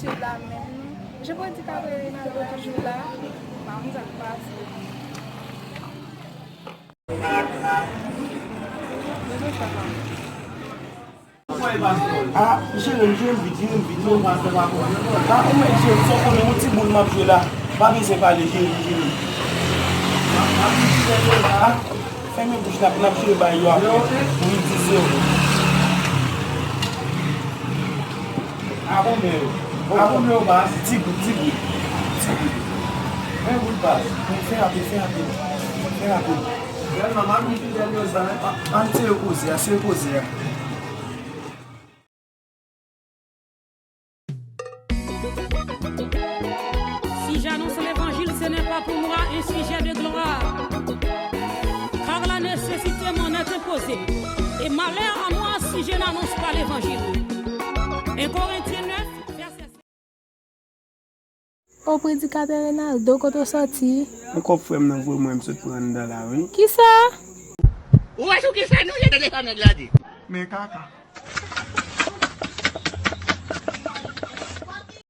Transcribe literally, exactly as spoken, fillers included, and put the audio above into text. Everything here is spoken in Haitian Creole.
Mesye la menm non. Jan predikatè Rinaldo toujou la, m pa konn sa k pase. Ah, jere m, jere m vit, jere m vit. Ah, ou mèt jere m, sa w konnen yon ti boul m ap jwe la. Pa bezwen pale, jere m, jere m. Ah, fèmen bouch la, n ap jere bagay yo apre. Wi, di zewo. Ah, bon, men, ah, bon, men, baz. Ti gout, ti gout. Ti gout. Ven gout, baz. Fè rapid, fè rapid. Fè rapid. An, an sere koze a, sere koze a. Si j'annonce l'évangile, ce n'est pas pour moi un sujet de gloire. Car la nécessité m'en est imposée. Et malheur à moi si je n'annonce pas l'évangile. Un Corinthiens neuf, verset sept. O predikatè Renaldo, kote w sòti? Yon kòb frè m nan voye mwen, m sot pran anndan la, wi. Kisa? Ou wè sou ki sèn nou ye, tande sa nèg la di. Men kaka.